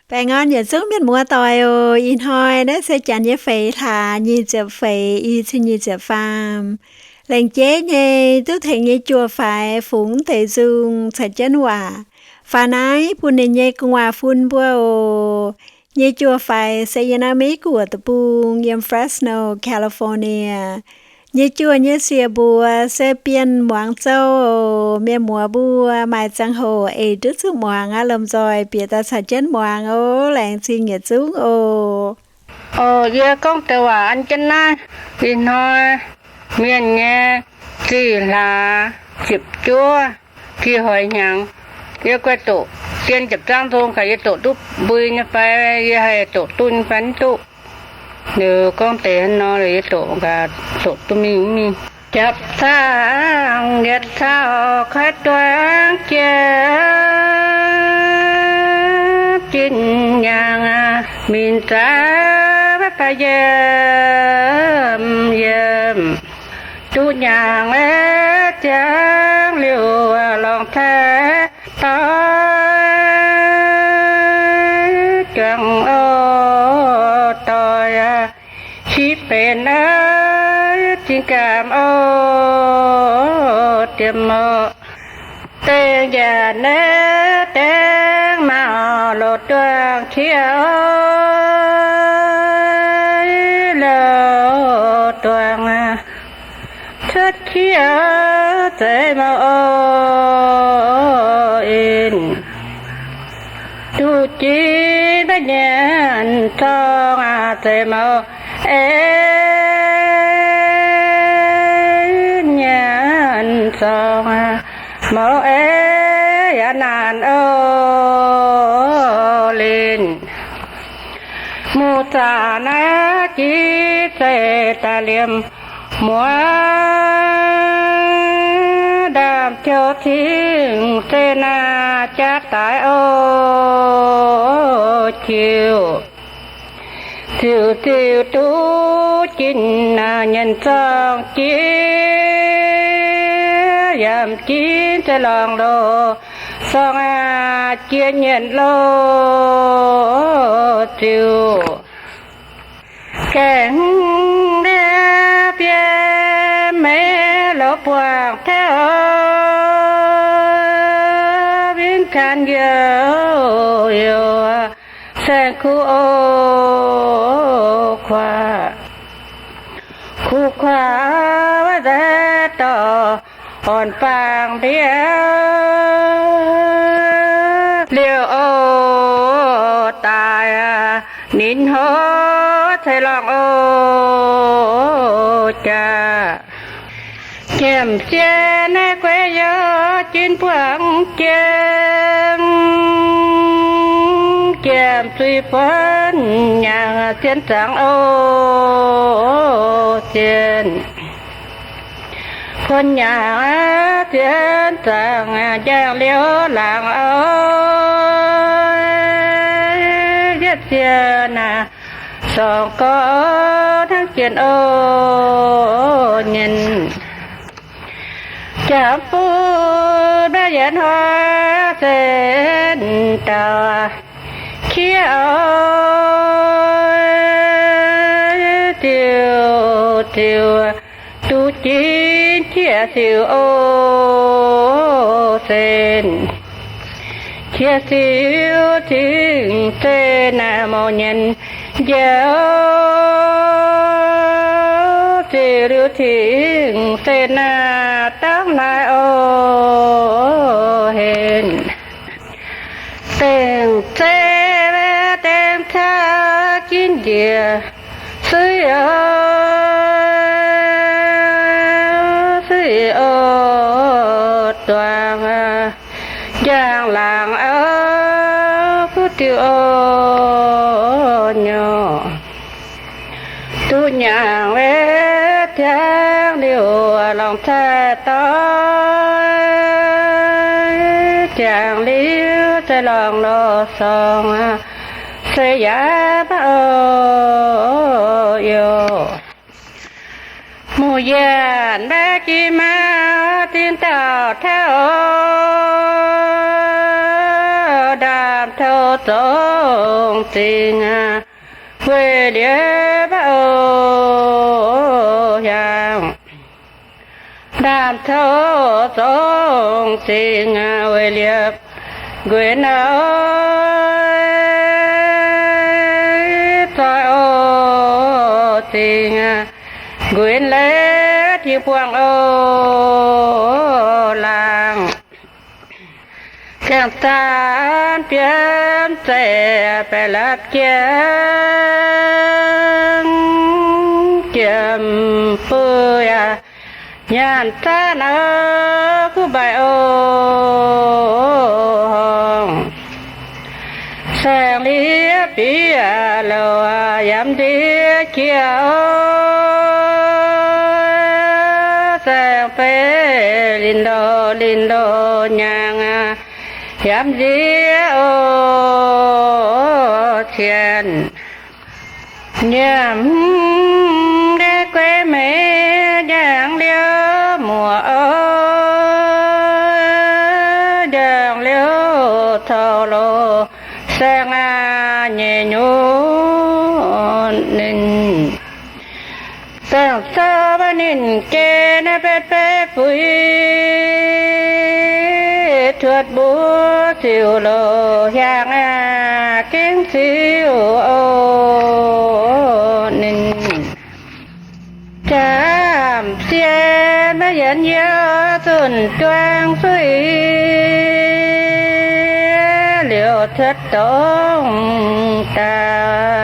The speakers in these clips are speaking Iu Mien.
Baengh orn yietc zungv mienh muoz doic oc. Ih hnoi naaiv se janx nyei feix hlaax, nyic ziepc feix, i cin nyic ziepc faam. Laengz jeiv nyei duqv tengx nyei juoh faix fungx deix nzung caux jienv waac faaux naaiv bun ninh nyei gu'nguaaz-fun mbuo oc. Nyei juoh faix se yiem naaiv Meiv Guoqv deic-bung, yiem Fresno, California. Nyei juoh nyei siec mbuox se Bienh Muangz Zou oc. Mienh muoz mbuo maaih ziangh hoc eix duqv zuqc muangx aqv, lomh nzoih bieqc daaih caux jienv muangx oc. Laengz zingh yietc zungv oc. Oc, yie gorngv deix waac an jienv naaiv. Ih hnoi mienh nyei zih hlaax ziepc juov, jiex hoic hnyangx, yie guaih doqc dien ziepc zangv nzung gaax, yie doqc duqv mbui nyei fai yie haih doqc duqv nyei fai mv duqv. Liuz gorngv deix hnangv nor, yie doqc gaax, doqc duqv mingh mv mingh. Japv cangv yietc cauv koi duangv jiex, jin nyaangc minc zaax baav yiem yiem, duqv nyaangc ziangh liuz lorngc taaih doix juangc oc doix, sipv benx zinh gaamh oc, diex oc. Dengh njaanc naaiv dengh mauh loz duangh qiex, loz duangh cuotv qiex zeiz mouh oc, in duqv jiex maiv nyanc zorng zeiz mouh, ei nyanc zorng mouh ei yaac naanc oc, linh. Muoz-doic naaiv jiex zeiz daaih liemh muoz, ndaamv-joux cingv se naaic jaax daaih oc, ziux, ziux, ziux duqv jin nyanc zorng jiex, yaac jiex zeiz lorngh loz sorng aqv, jiex nyanc loz ziux. Gaengh ndiev biei meix loz buangh taux win caan youh youh, saeng-kuv oc kuaax, kuv kuaax wuov nzaaih dorh orn-baang ndiev liouh oc daaih, ninh hoz ceix lorngh oc jaax. Jiem-sieqv naaiv gueix youh jin buangh jiem, jiem zuiz buonv nyaangc zien zaangc oc, zien buonv nyaangc zien zaangc, njang liouh laangc oc, yietv zien naaic sorng gorx hnangv jiex oc nyinh. Jangx bun maiv yietc hnoi sen dauh qiex, ziux, ziux duqv jiex qiex siux oc sen. Qiex siux cingx se naaic mouc nyienz njoux, ziux liuz cingx se naaic dangv naaic oc henv. Dengh zeiv dengh caux ginv njiec suiv oc, suiv oc duangx, njang-laangc oc kuv diuh oc nyorx. Duqv nyaangc wetv ziangx liuz lorngc cai doix, ziangx liuz se lorngh loz-sorng se yaac maiv oix youh. Muoz-yienc maiv jiex maaz zinh dauh tauv, ndaamv-toux zongx zingx weic liepc oc hiaangx. Ndaamv-toux zongx zingx weic liepc nquenx oc, zoih oc zingx nquenx leiz-ting buangh oc laangz. Ziangh zaanv biomv zeiv baeqc la'jangv, jiem buv yaac nyaanh zaanv oc, kuv mbaih oc horngh. Saeng-liev bieqc louc yaac yamv nziex jiex oc, saeng-fei linh louc linh louc nyaangh yamv nziex oc cien. Nyiemc ndiev gueix meix njaangc liouh muoc oc, njaangc liouh taux loz saeng aqv nyeic nyungc ninh. Saeng-sou maiv ninh jiex naaiv betv betv fuix, cuotv mbuo ziux loz hiaangx aqv gengh ziux oc ninh. Jaam sien maiv yienx youh zunh juang suiv, liouh cuotv dongh daaih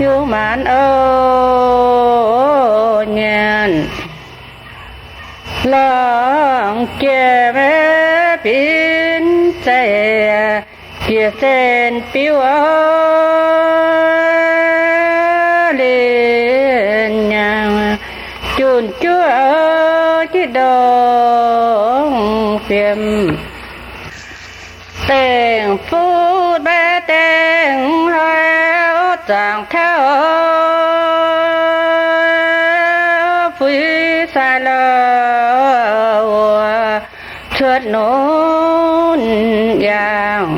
yungz maanz oc nyanc. Lorngh jiex maiv binv zeiv, jiex sen biuv oc, linh nyaangh junh juov jienv ndongc fiem. Dengh fuqv maiv dengh hnoi, zaangc tauv fuix sai lou wuov, cuotv nunc yaangh.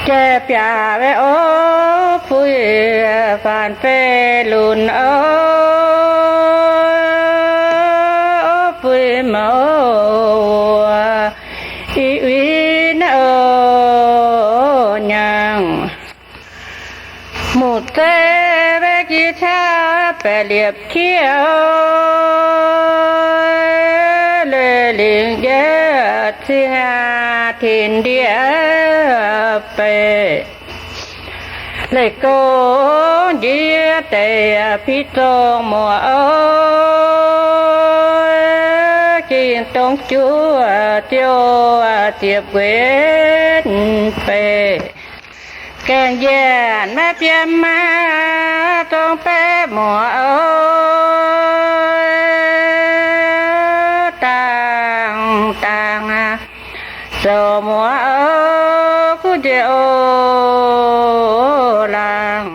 Jai biaac maiv ov fuix faanx fei lunc ov, fuix mouz wuov i uix naaiv oc nyaangh. Muc zeiv maiv jiex qaqv baeqc liepc qiex, leiz lingc njiec cing aqv tin ndiev beih. Leih gong njiec deix piv zong muoc oc, jingh dongh juov ziouc ziepc nquenc beih. Gaengh njiec maiv biem aqv, zong baeqv muoc oc, dangh dangh aqv, zoux muoc oc, kuv njiec oc laangh.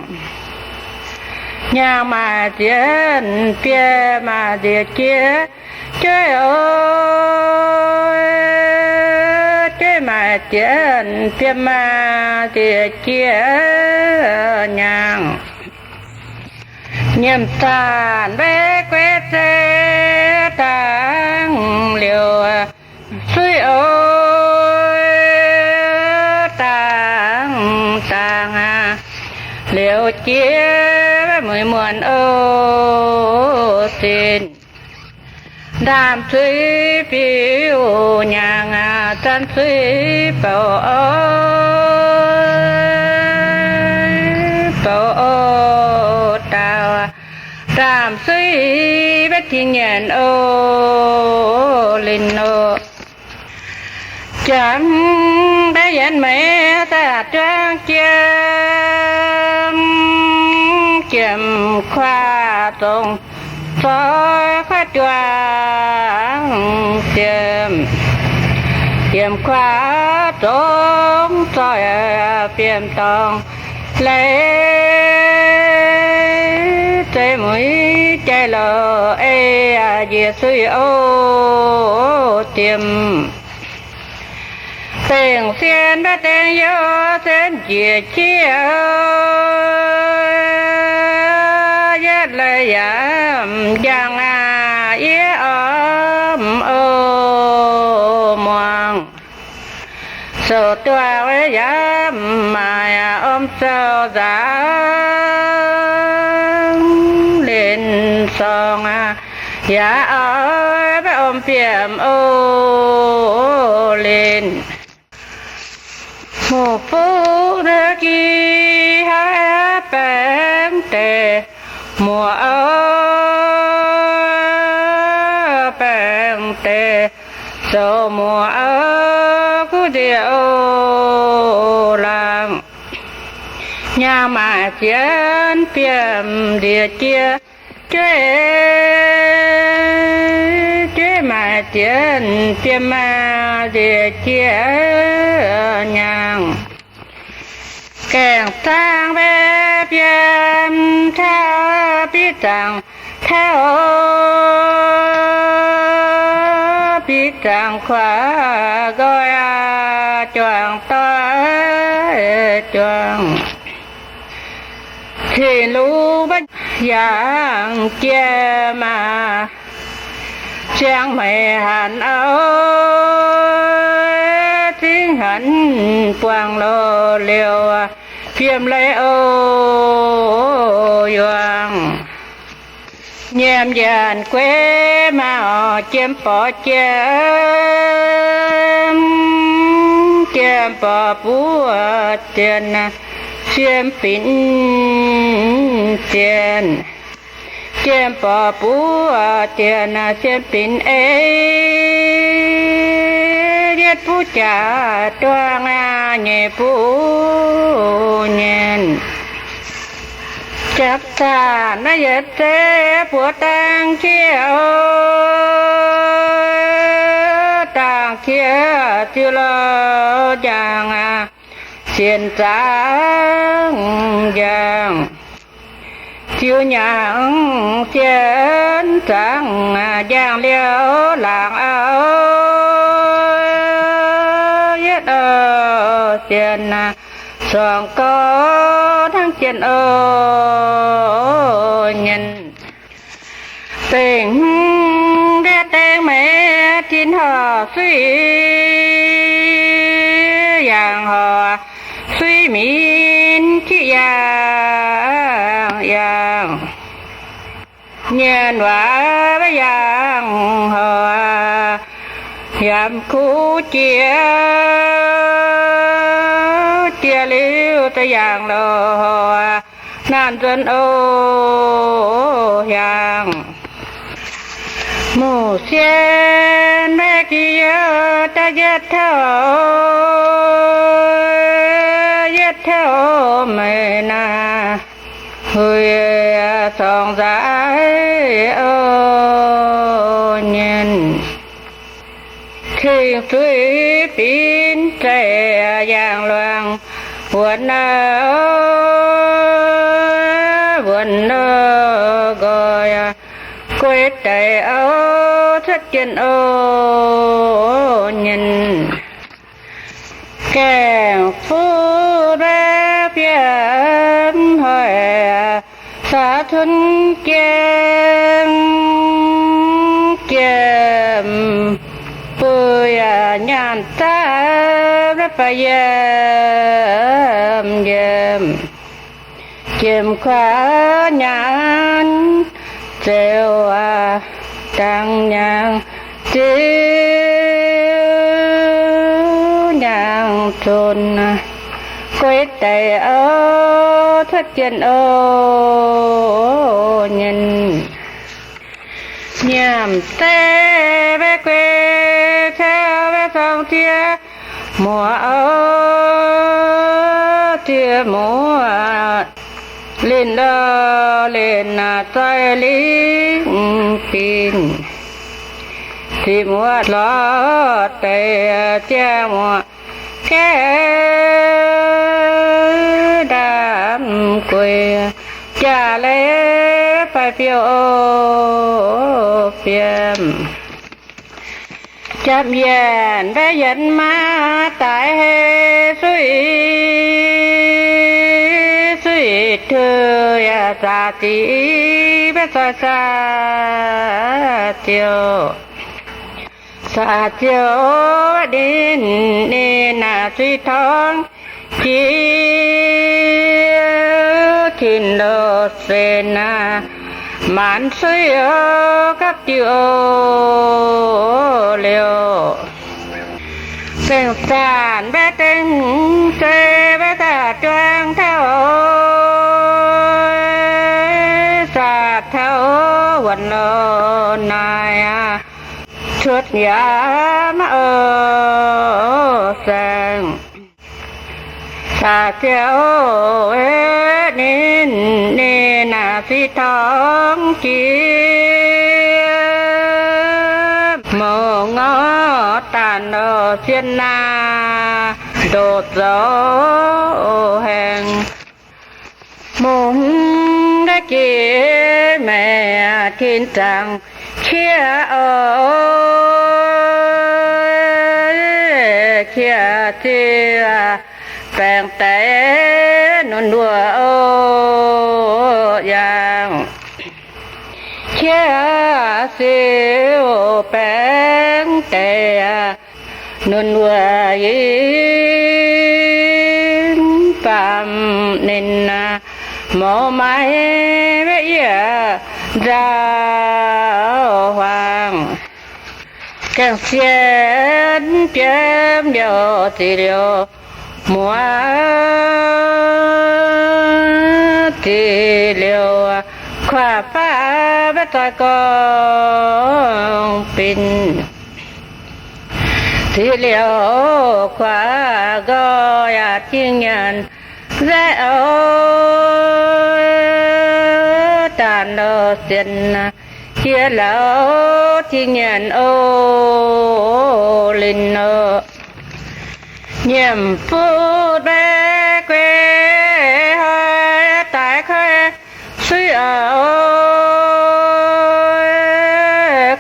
Nyaangh maaih ziex biem maaih nziex jiex jueiv oc, jueiv maaih ziex biem maaih nziex jiex nyaangh. Nyiemc zaanc maiv gueix zeiv dangh liouc suiv oc, dangh dangh aqv, liouc jiex maiv mueiz muonc oc zinh. Ndaamv suiv biux nyaangh aqv, zanv suiv bouc oc, bouc oc daauh. Ndaamv suiv maiv tingx nyanc oc linh oc. Jangx mbaeqv yienx meix daaih juangv jiem, jiem kuaav zongx zoih kuaav juangv jiem, jiem kuaav zongx zoih fiem dorngx leiz, zeiv mueiz jai louc ei njiec suiv oc jiem. Dengh sien mbaeqv dengh youh sen njiec jiex, yietv leiz yaac m'jangc aqv, yie orm o muangx. Souc duqv yaac m'maaic orm zaux nzaangc, linh sorngx yaac oix mbaeqv orm bieqc o linh. Muoz-fuqv ndiev gi haiz baengx deix, muoz-o baengx deix, zoux muoz-o kuv nziex o laangh. Nyaanh maaic ziex biemh nziex jiex, jueiv, jueiv maaic ziex biemh maah nziex jiex nyaanh. Gaengh zaangv mbaeqv biemh tauv, biqv zaangc tauv, biqv zaangc kuaaiv nqoi aqv, juangc doix juangc. Cing lungh mbaeqv yangh jiex maah, ziangh meix hanc auv, zingv hanc buangh loz liouh, fiem leiz o yuangh. Nyiemc njanc gueix maah, jiem borqc jiem, jiem borqc buov zienh, siem binc zienh. Jiem borqc buov zienh, siem binc ei, yietv buv jaax duangh aqv, nyeic buv nyienh. Japv zaanc naaiv yietc zeiv buoz dangh jiex o, dangh jiex ziux lorz njang aqv, sienx zaangv njang. Ziux nyangc sienx zaangv njang liouh laangc auv, yietv o sienx suangx gorx hnangv jienh o nyienh. Dengh hmz ndiev dengh meix tin horc suiv yangh horc, suiv minc qiqv yangh yangh. Nyienh waac yangh horc, yaac kuv jiex, jiex liuz da'yangh loz horc, naanc nzuonx o hiaangx. Muc sien mbaeqv gi youh daaih yietv tauv, yietv tauv meih naaiv, huix sorngx nzaaix o nyienh. Cing-Zuiz binc zeic yangh luangh, wuonx wuonx nqoi, guei daic auv cuotv jienh o nyienh. Gaengh fuqv mbaeqv biemv hoic, saax cunx jiem, jiem buic yaac nyaanh zaav mbaeqv baac yiem yiem. Jiem kuaaiv nyaanh zeux dangx nyaanh ziux nyaanh cunx, guei daic auv cuotv jienh o nyienh. Nyiemc zeiv mbaeqv gueix caux mbaeqv sorng ziex muoz o, ziex muoz linh lo linh zoih lingv binc. Ziex muoz lorz deix ziangh muoz gaeqv ndaamv gueix, jaax leiz faix fiou o fiem. Japv yienc mbaeqv yienx maiv daaih hei suiv, suiv teu yaac zaqc zic mbaeqv zoih zaqc ziouc, zaqc ziouc ninh, ninh naaic zuiz torngv jiex tin-ndoh sen aac, maanc suiv gapv diuh liouh. Zengc zanc mbaeqv dengh zei mbaeqv daaih juang taux, zaqc taux wuonc loh naaic aac, cuotv yaac maiv oix saeng. Zaqc ziouc ninh, ninh naaic zuiz torngv jiex, mouz ngorc daanh loh sien naaic ndoqc zoux haengh. Mungh ga'jiex maengc tin zaangc qiex oc, qiex ziouc baengc deix nunc wuov oc yangh. Qiex ziouc baengc deix nunc wuov yie baamh ninh mouz maiv yie nzauh huaang. Gaengh sienx jiem liouh ziqc liouh muoz, ziqc liouh kuaaiv baav mbaeqv zoih gorngv binc, ziqc liouh kuaaiv nqoi yaac jingh nyanc nzaeqv oc. Daanh loh sienx jiex lauh jingh nyanc oc linh oc. Nyiemc butv mbaeqv guei hnoi daaih koi suiv oc,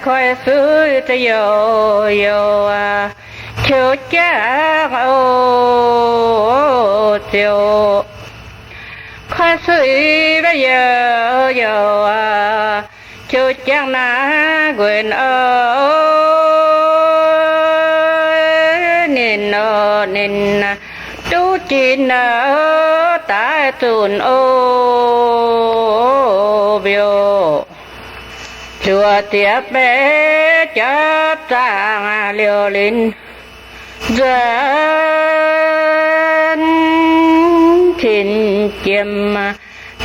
koi suiv za'youz youz aa, qiu jangv oc ziouc, koi suiv mbaeqv youz youz aa, qiu jangv naaiv nquenc oc. Ninh oc ninh duqv jiex oc, daaih zunc oc mbiouh. Zuoqc ziex mbaeqc japv zaangc liouh linz nzuonx tin jiem,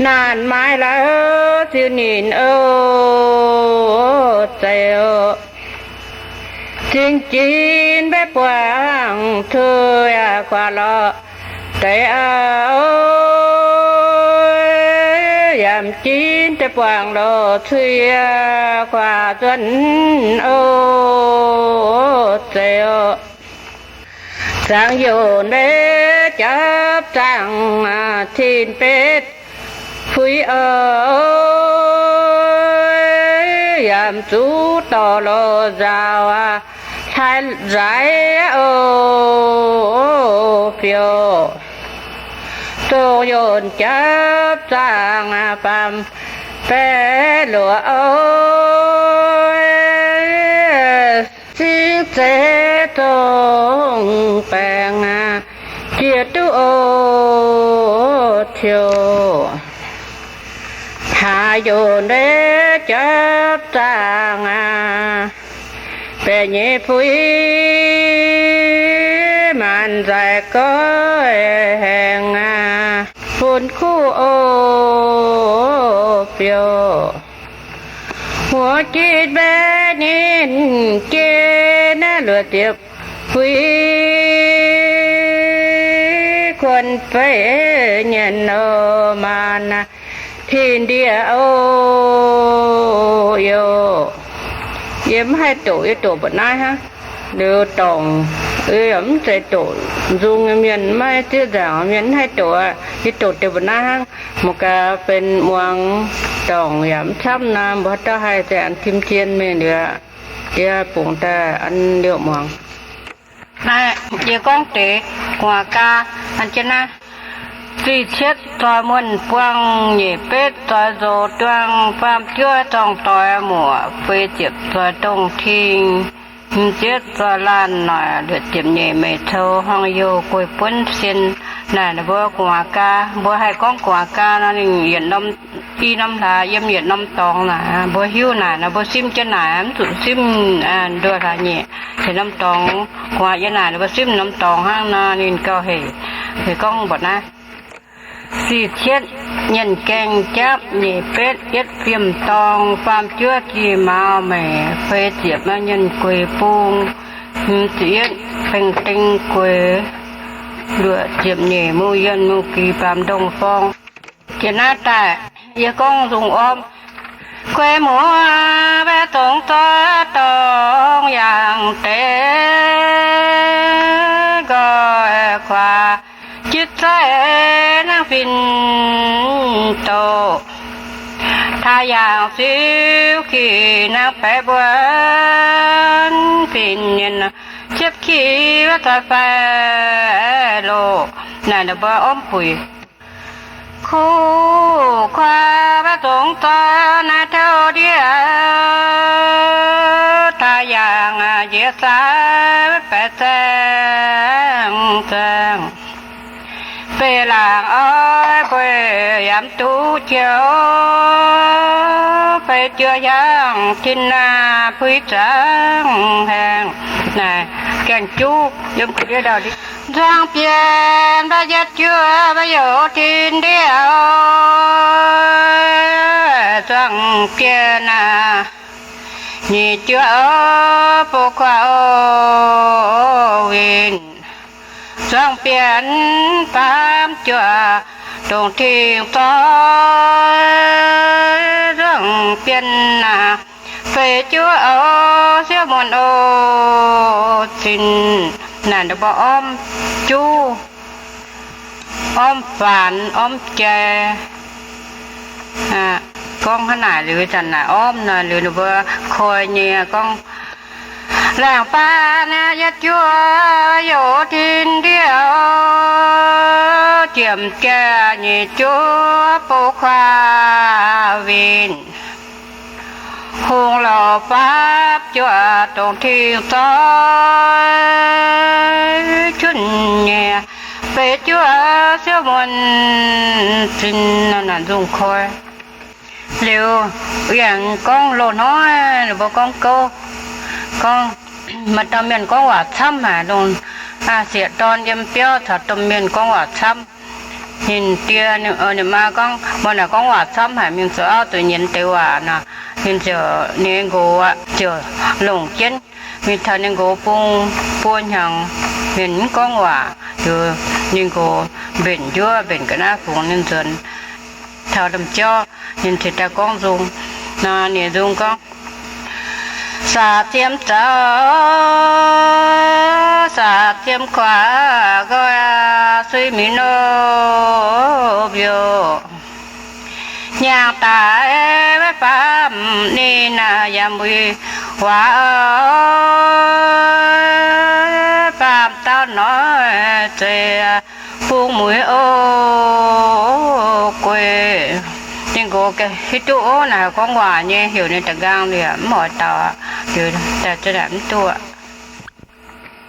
naanc maaiz lauh ziux ninh oc zeiz oc. Zingh jin mbaeqv buangh cuiv yaac guaax lorqc deix aqv. Yaac jin deix buangh lorqc cuiv yaac guaax nzuonx oc zeiz oc. Zaangc yonc mbaeqv japv zaangc tin betv fuix oc, yaac zuqc dorh lorqc nzaaux hlaaix nzaic oc biouv. Dongh yonc japv zaangc baamh baeqc luoqc oc, singx zeiz dongh baengc jiex duqv oc tiouv. Haaix yonc mbaeqv japv zaangc baeqc nyei fuix, maanc nzaic goiv haengh bun kuv oc biouv. Muoz-jieqv mbaeqv ninh jiex naaiv luoqc ziepc fuix, kuonx feix nyanc nor maanc tin ndie oc yoc. Yie mv haih doqc, yie doqc mba'naaiv hnangv. Liuz dorngc, yie yaac mv zeiz doqc nzung nyei mienh, maiv zieqv nzaangc mienh mv haih doqc aqv. Yie doqc deix mba'naaiv hnangv. Mangc gaax benx muangx dorngc yaac mv camv nor, mbuo haaix dauh haih se an tim jien mingh liuz aqv. Yie bungx daaih an liouh muangx. Naaiv yie gorngv deix gu'nguaaz gaa an jienv naaiv. Ziqc cietv zoih muonh buangh nyeic betv zoih nzox duang faam juov zorng doix muoc feix ziepc zoih dongh ting hmz zietv zoih laanh noic luoqc ziepc nyeic meic coux horngh youh gueic buonv sien. Naaic ninh mbuo gu'nguaaz gaa, mbuo haih gorngv gu'nguaaz gaa nor ninh yietc norm i norm hlaax yiem yietc norm dorngx naaic. Mbuo hiuv naaic nor mbuo simv jienv naaic, mv zuqc simv nduoh hlaax nyeic. Hec norm dorngx gu'nguaaz yie naaic ninh mbuo simv norm dorngx hnangv nor ninh gauh hec. Hec gorngv mbuox naaiv. Ziqc cietv nyienh gaengh japv nyeic betv yietv fiem dorng faam juov jiex mauz meic feix ziepc nyienh gueix bung hmz ziepc yietv feng ding gueix luoqc ziepc nyeic mungz yienh mungz gix baamz ndongh forng. Jiex naaiv daaih yie gorngv nzung orv. Guei muoz mbaeqc zongx zoih dorngx yangh deix nqoi kuaax, jitv zaih nangv fin doqc, taaix yangh siuv kih nangv baeqc mbuonx fin nyienh, siepv kih wuov zoih faix loh. Naaic ninh mbuo orv buic. Kuv kuaax mbaeqc zongx zoih naaiv taux ndiev, taaix yangh njiec sai baeqc zaeng zaeng, beiv laangc oix bueix yaac mv duqv joux, beiv juov hiaangx tin naaic puix zaangv haengh. Naaic gaengh juv yiem ndiev ndau. Nzuangx bienh mbaeqc yietv juov mbaeqc youc tin ndiev, nzuangx bienh aac, nyic juov bou kuaax oc winh, nzuangx bienh faam juov dongh ting zoih, nzuangx bienh aac, feix juov oc siouv muonh oc zinh. Naaic ninh mbuo orv juv, orv faanx, orv jai. Gorngv hnangv naaic liuz zanc naaic orv nor liuz ninh mbuo koi nyei gorngv, laangc faanx naaic yietv juov youc tin ndiev, jiemh jai nyic juov bou kuaax winh, hungh louc faam juov dongh ting zoih, junh nyei feix juov siouv muonh zinh. Naaic nzung koi liuz, yie aengx gorngv loz-hnoi ninh mbuo gorngv gouv, gorngv maaih dauh mienh gorngv waac camv haic, longc sieqv-dorn yiem biauv caux domh mienh gorngv waac camv. Ninh die, ninh maa gorngv, mbuo naaic gorngv waac camv haic, mingh zoux auv zuqc nyienz deix waac nor. Ninh ziouc, ninh nqox ziouc longc jienv mingh taux ninh nqox bung buo hnyangx, ninh mv gorngv waac. Liuz ninh nqox mbenc njuov, mbenc ga'naaiv fungx ninh nzuonx taux domh jauv, ninh cingx daaih gorngv nzung. Nor ninh nzung gorngv, saac ziem zaux, saac ziem kuaax nqoi, suiv mingh nor mbiouh, hnyangx daaih maiv baamh ninh yaac muic waac, baamh dauh noic zeiz bung muic o gueix. Ninh nqox hiuv duqv naaic gorngv waac nyei heuc ninh da'nqaang liuz mv oix daux, liuz daaih mv duqv.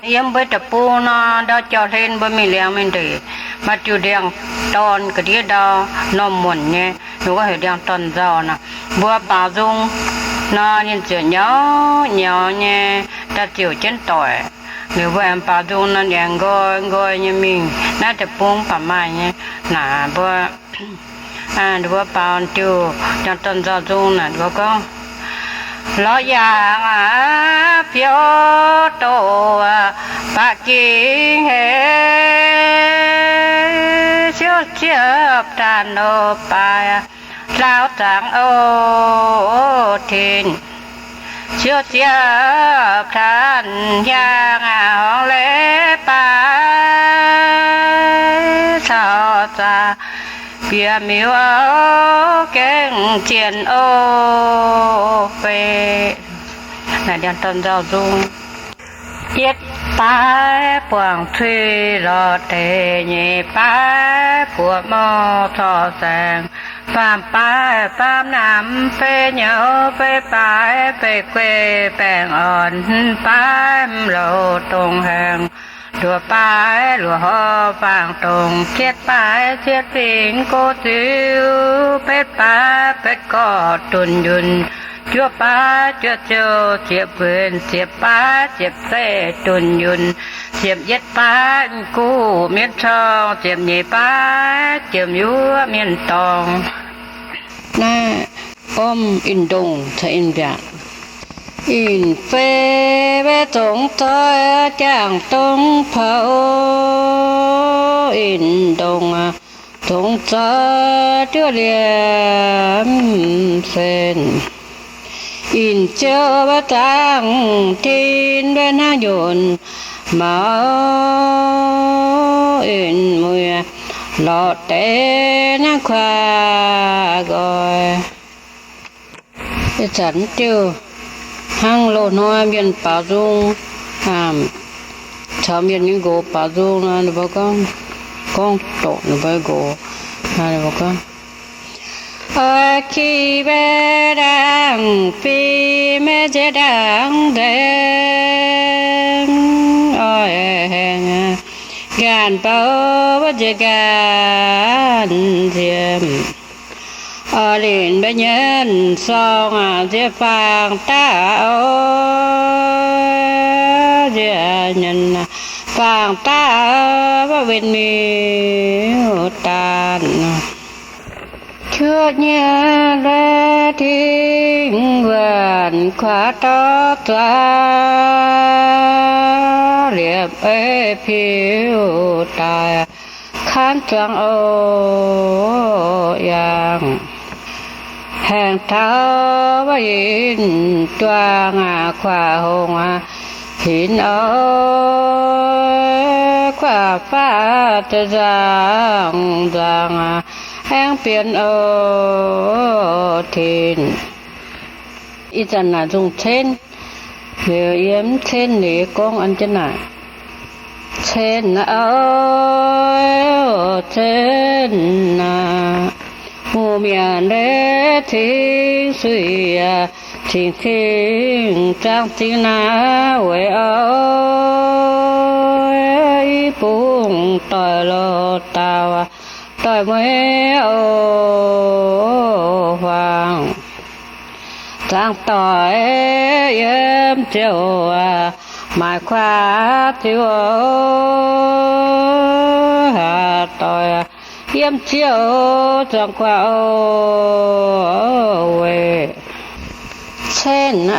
Yiem mbuo deic-bung nor, ndau jauv-hlen mbuo mingh liangx mingh ndeic, maaih diuh ndiangx-dorn ga'ndiev ndau, normh muonc nyei, ninh gorngv heuc ndiangx-dorn nzauh nor. Mbuo baaux nzung nor, ninh ziouc nyaux nyaux nyei daaih ziouc jienv doic. Liuz mbuo aengx baaux nzung nor, ninh aengx nqoi nqoi nyei mingh. Naaiv deic-bung baac maaih nyei. Naaic mbuo, mbuo baaux diuh ndiangx-dorn nzauh nzung naaic, mbuo gorngv, lorz yaangh aqv, biouv doqc ba'gi heix, siouv ziepv daanh loz-baaix hlaau zaangc oc tin, siouv ziepv daanh hiaangx horngz leiz baaix caux zaax bieqc miuc gengh zienh oc fei. Naaic ndiangx-dorn nzauh nzung. Yietv baaix buangh cui lorz deix, nyeic baaix buoqc mouh corc saengx, faam baaix faam namx fei nyouv, feix baaix feix gueiv baengh orn, baaix mv louc dongh haengx, luoqc baaix luoqc horv faang dongh, cietv baaix cietv fingx go ziux, betv baaix betv gorqv dunh yunh, juov baaix juov ziouh ziepc guenx, ziepc baaix ziepc zeiv dunh yunh, ziepc yietv baaix guv mienv corng, ziepc nyeic baaix ziepc yuoqv mienh dorngx. Naaiv orm in-ndongh caux in-mbiaatc. In-fei weic zongx zoih jangx dongh poux, in-ndongh zongx zoih juov liemh sen. In-ziouv weic zaangc tin weic hnangv yunh maux, in-muic lorz deix hnangv kuav nqoi. Ih zanc diuh hnangv loz-hnoi mienh baaux nzung, caux mienh nyei nqox baaux nzung nor, ninh mbuo gorngv, gorngv doqc ninh mbuo nqox, ninh mbuo gorngv, Oix ki maiv ndaangc, fim maiv nziex ndaangc nzaeng, oix haengx nqaanh bou maiv nziex nqaanh nziem. Oix linc maiv nyienz sorng nziex faang daaih, nziex nyienz faang daaih maiv win miuc daanh. Cuotv nyei laiv ting wuonh kuaax dorv zuangx, liepc ei piu daaih kaanv zuangx oc yangh. Haengx taux maiv yinh duangh kuaax hongh hinc oc, kuaax faatv za'nzangc nzangc aengx bienx oc tin. Ih zanc naaic nzung cenv, liuz yie mv cenv liuz gorngv an jienv naaic. Cenv oc, cenv aac, mungh mienc leiz cingx suiv, cingx cingx zaangc zingh naaiv weic oix i bungx doic loz-daauh, doic mueiz oc huaang. Zaangc doic yiem ziouc maaic kuaax ziouc, haah doic yiem ziouc zuangx kuaax oc weic cenv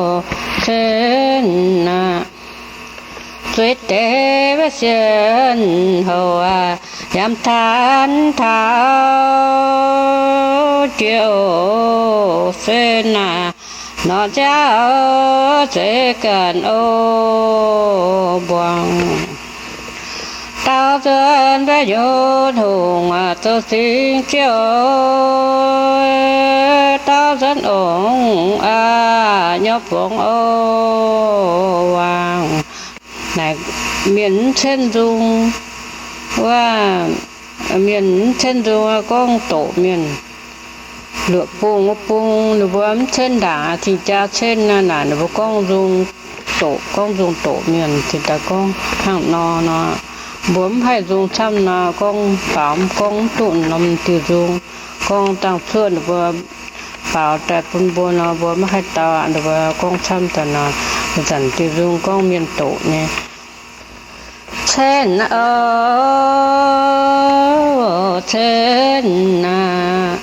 oc, cenv aac. Zueiz deix maiv sienx houc aac, yaac mv tanv taux jiex oc sen aac, norqc nziaauc zeiz ganh oc mbuangz. Daauh nzuonx mbaeqv nyutc hungh zoux singx ziouv, daauh nzuonx ongx aac nyorx fongx oc waangc. Naaic mienh mv cenv nzung wuov, mienh mv cenv nzung gorngv doqc mienh. Luoqc bung wuov bung ninh mbuo mv cenv ndaangc, cing-jaa cenv naaic ninh mbuo gorngv nzung doqc, gorngv nzung doqc mienh cingx daaih gorngv hnangv nor nor. Mbuo mv haih nzung camv nor, gorngv faaux mv gorngv mv duqv norm diuh nzung. Gorngv dangh cuotv ninh mbuo faaux daaih bun mbuo nor, mbuo maiv haih dau aqv. Ninh mbuo gorngv camv daaih nor, zanc diuh nzung gorngv mienh doqc nyei. Cenv oc, cenv aac,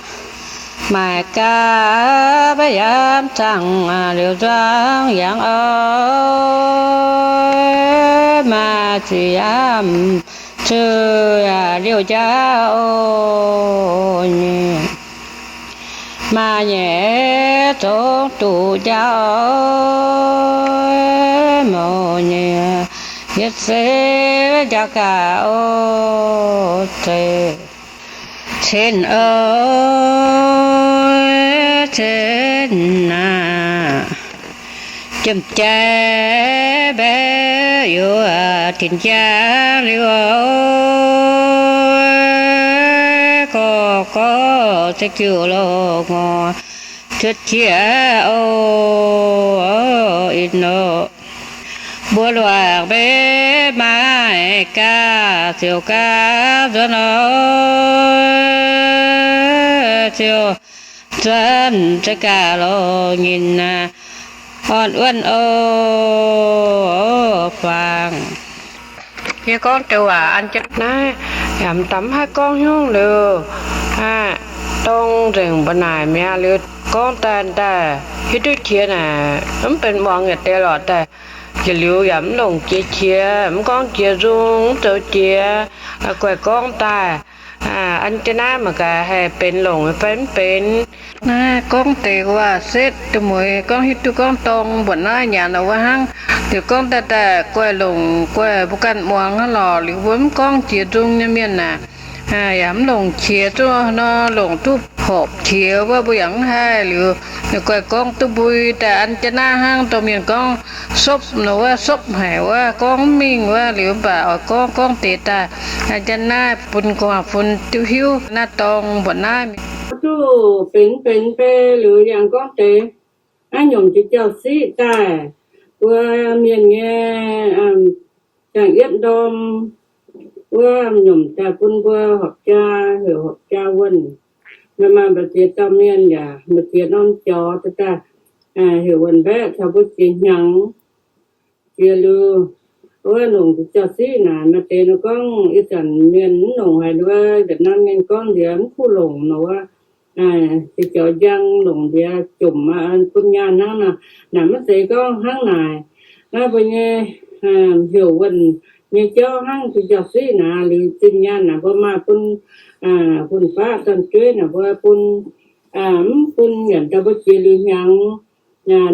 maaic gaax mbaeqv yaac mv zaangc liuz nzuangx yangh oc, maaih zuqc yaac mv zuqc liouh njaaux oc nyei. Maaih nyei zongx duqv njaaux oc, mouz nyei yietc seix njaaux gaax oc zeiz. Cenv oc, cenv naaiv, jiem-jaaix mbaeqv youc tinc jaa liuz, gorx-gorx za'gengh loz-ngorc cuotv qiex oc, ih nor. Mbuo luangc mbenc maaih gaax ziouc gaax nzuonx oc, ziouc nzuonx za'gaax lorz nyinh aac, orn wuonh oc, faang. Yie gorngv deix waac an jienv naaiv, yaac m'daaih mv haih gorngv nyungc liuz, dorng nzengc mbu'naaic mi'aqv liuz, gorngv daaih daaih hiuv duqv qiex naaic, mv benx muangx yietc deix lorqc daaih. Yietc liuz yaac mv longc jiex qiex, mv gorngv jiex nzung, mv zoux jiex, guaih gorngv daaih. An jienv naaiv mangc gaax haih benx longc fai mv benx. Naaiv gorngv deix waac setv duqv mueiz, gorngv hiuv duqv gorngv dorng mbuoqc naaiv nyanc wuov hnangv. Liuz gorngv daaih daaih guaih longc, guaih mbuo ganh muangx hnangv lorqc. Liuz mbuo mv gorngv jiex nzung nyei mienh naaic, yaac mv longc qiex zuqc nor, longc duqv horpc qiex wuov mbuo yaac mv haih. Liuz ninh guaih gorngv duqv mbui daaih an jienv naaiv hnangv, dorh mienh gorngv sopv nor wuov, sopv haic wuov, gorngv mv mingh wuov. Liuz mv baac oix gorngv, gorngv deix daaih an jienv naaiv bun gu'nguaaz-fun duqv hiuv naaiv dorng mbuoqc naaiv. Duqv benx benx bei liuz yangh gorngv deix, naaiv nyungc jiex jauv-siqv daaih, mbuo mienh nyei ziangh yietv ndorm wuov nyungc daaih bun mbuo horpc jaa, heuc horpc jaa wuonh. Maaih maaih mbu'ziex dauh mienh yaac mbu'ziex norm jaux daaih, heuc wuonh mbaeqv caux mbuo jiex hnyangx. Jiex liuz, wuov longc jiex jauv-siqv naaic, maaih deix nor gorngv ih zanc mienh mv longc haic, wuov Vietnam mienh gorngv nziex mv kuv longc nor wuov, jiex jaux njang longc nziex jomc bun nyaanh hnangv nor. Naaic maiv zeiz gorngv hnangv naaic. Naaiv mbuo nyei heuc wuonh nyei jauv hnangv jiex jauv-siqv naaic, liuz zinh nyaanh naaic mbuo maaih bun, bun faqv dorn-jueiv naaic mbuo bun, mv bun nyanc daaih mbuo jiex liuz hnyangx,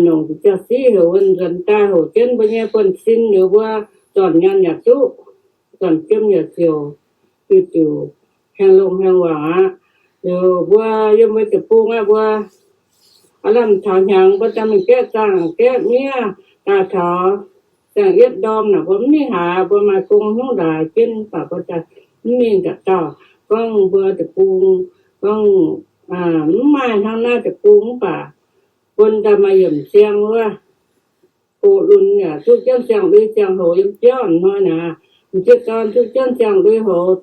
longc jiex jauv-siqv heuc wuonh nzuonx daaih hoqc jienv mbuo nyei buonv-sin liuz mbuo zornc nyaanh yaac duqv, zornc jiem yaac ziouc, diuc diuc haengh longx haengh waangc aqv. Liuz mbuo yiem mbuo deic-bung aqv, mbuo aav lamh taux hnyangx mbuo daaih mingh gaeqv zaangc gaeqv miev daaih taux ziangh yietv ndorm naaic mbuo mv mingh haaix, mbuo maaih gong hnyouv ndaaix jienv mv baac mbuo daaih mv mingh ga'dauh. Gorngv mbuo deic-bung gorngv mv maaih hnangv naaiv deic-bung mv baac bun daaih maaih yiemc siang wuov, gox lunx yaac zuqv jienv siang lui siang hoz yiem biauv hnoi naaic, m'sieqv dorn zuqv jienv siang lui hoz,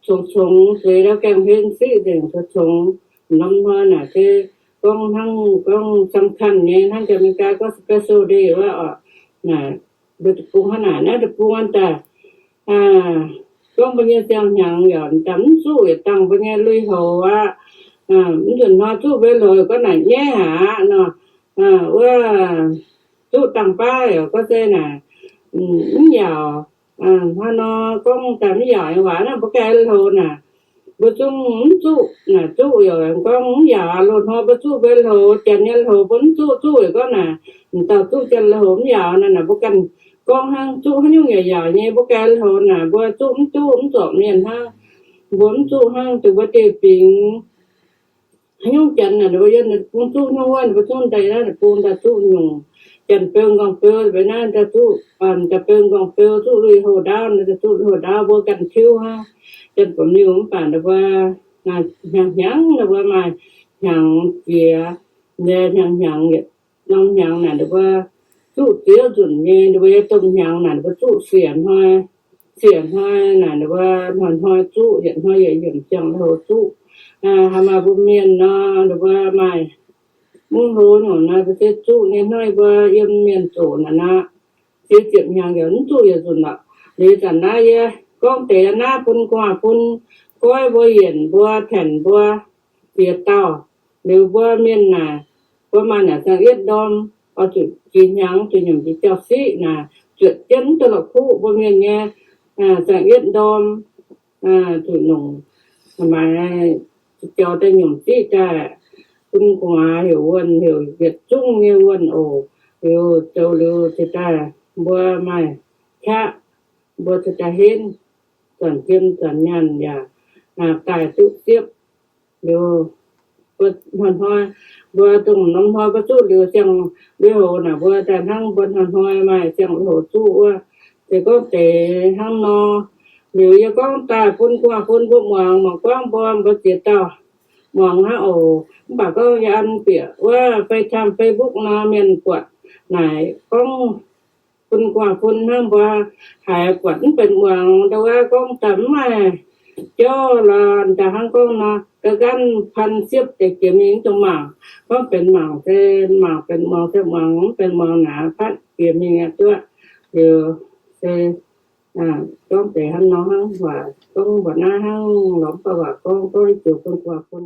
congx congx zueiz ndau gaengh hlen siqv nzengc congx congx. Norm hnoi naaic se gorngv hnangv gorngv สำคัญ nyei hnangv jiex mingh gaax gorngv สเปเชียลเดย์ wuov oc. Naaic mbuo deic-bung hnangv naaic, naaiv deic-bung aqv daaih gorngv mbuo nyei siang hnyangx yaac daaih mv zuqv yietc dangh mbuo nyei lui-houx aqv. Mv nzunc hnoi zuqv mbuo lui-houx gorngv naaic nyaiv haic aqv nor. Wuov zuqv dangh baav yaac gorngv se naaic mv yaauc. Hnoi nor gorngv daaih mv yaauc nyei waac naaic mbuo ganh lui-houx naaic, mbuo zungv mv zuqv naaic, zuqv yaac gorngv mv yaauc. Loz-hnoi mbuo zuqv mbuo lui-houx, janx nyei lui-houx mbuo mv zuqv, zuqv yaac gorngv naaic, m'dauh zuqv janx lui-houx mv yaauc naaic. Naaic mbuo ganh gorngv hnangv, zuqv haaix nyungc yaac yaauc nyei, mbuo ganh lui-houx naaic mbuo zuqv mv duqv, mv zorpc mienh hnangv. Mbuo mv zuqv hnangv dongh mbuo dieh fingx haaix nyungc janx naaic, ninh mbuo yiem deic-bung zuqv nyungc wuov, ninh mbuo zungv daaih naaiv deic-bung daaih zuqv nyungc. Janx-beu nqorngv-beu mbuo naaiv daaih zuqv, janx-beu nqorngv-beu zuqv lui-houx ndaauv, daaih zuqv lui-houx ndaauv mbuo ganh tiuv hnangv. Janx-buonc liuh mv baac ninh mbuo hnyangx hnyangx ninh mbuo maaih hnyangx jiex, nyei hnyangx hnyangx yietc norm hnyangx naaic ninh mbuo zuqv ziex nzunc nyei. Ninh mbuo nyei domh hnyangx naaic ninh mbuo zuqv siec hnoi, siec hnoi naaic ninh mbuo hnoi hnoi zuqv, yietc hnoi yietc yiemc siang lui-houx zuqv. Haaix maaih mbuo mienh nor, ninh mbuo maaih mungv hlo nyungc nor, mbuo se zuqv nyei hnoi mbuo yiem mienh zoqc naaic nor, ziex ziepc hnyangx yaac mv zuqv yietc nzunc lorqc. Liuz zanc naaiv yie gorngv deix naaiv bun gu'nguaaz-fun, goiv mbuo, yienc mbuo, tanc mbuo ziex dauh. Liuz mbuo mienh naaic, mbuo maaih naaic ziangh yietv ndorm, oix zuqc jiex hnyangx, zuqc nyiemc jiex jauv-siqv naaic, zuotc jienv mv duqv la'kuqv mbuo mienh nyei ziangh yietv ndorm, zuqc longc maaiz jaux daaih nyiemc siqv daaih, bun gu'nguaaz heuc wuonh, heuc yietc zungv nyei wuonh oc. Liuz zoux liuz cingx daaih mbuo maaih qaqv, mbuo cingx daaih henv, zanc jiem zanc nyaanh yaac daaih duqv siepv. Liuz mbuo hnoi-hnoi, mbuo dongh norm hnoi mbuo zuqv liuz ziangh lui-houx naaic, mbuo daaih hnangv mbuo hnoi-hnoi maaih ziangh lui-houx zuqv wuov. Se gorngv deix hnangv nor, liuz yie gorngv daaih bun gu'nguaaz-fun mbuo muangx, mangc gorngv mbuo, mbuo ziex dauh muangx hnangv oc. Mv baac gorngv yie an bieqc wuov FaceTime, Facebook nor, mienh buatc naaic gorngv bun gu'nguaaz-fun hnangv, mbuo haiz buatc mv benx muangx, ndau wuov gorngv daaih mv maaih jauv lorqc. Daaih hnangv gorngv nor, ga'ganv paan siepv deix jiex mingh mv dungx mangc. Gorngv benx mangc se mangc, benx muangx se muangx, mv benx muangx naaic patv jiex mingh aqv duqv. Liuz se gorngv deix hnangv nor hnangv, waac gorngv mbuoqc naaiv hnangv lorz mv baac waac gorngv, gorngv ziouc bun gu'nguaaz-fun.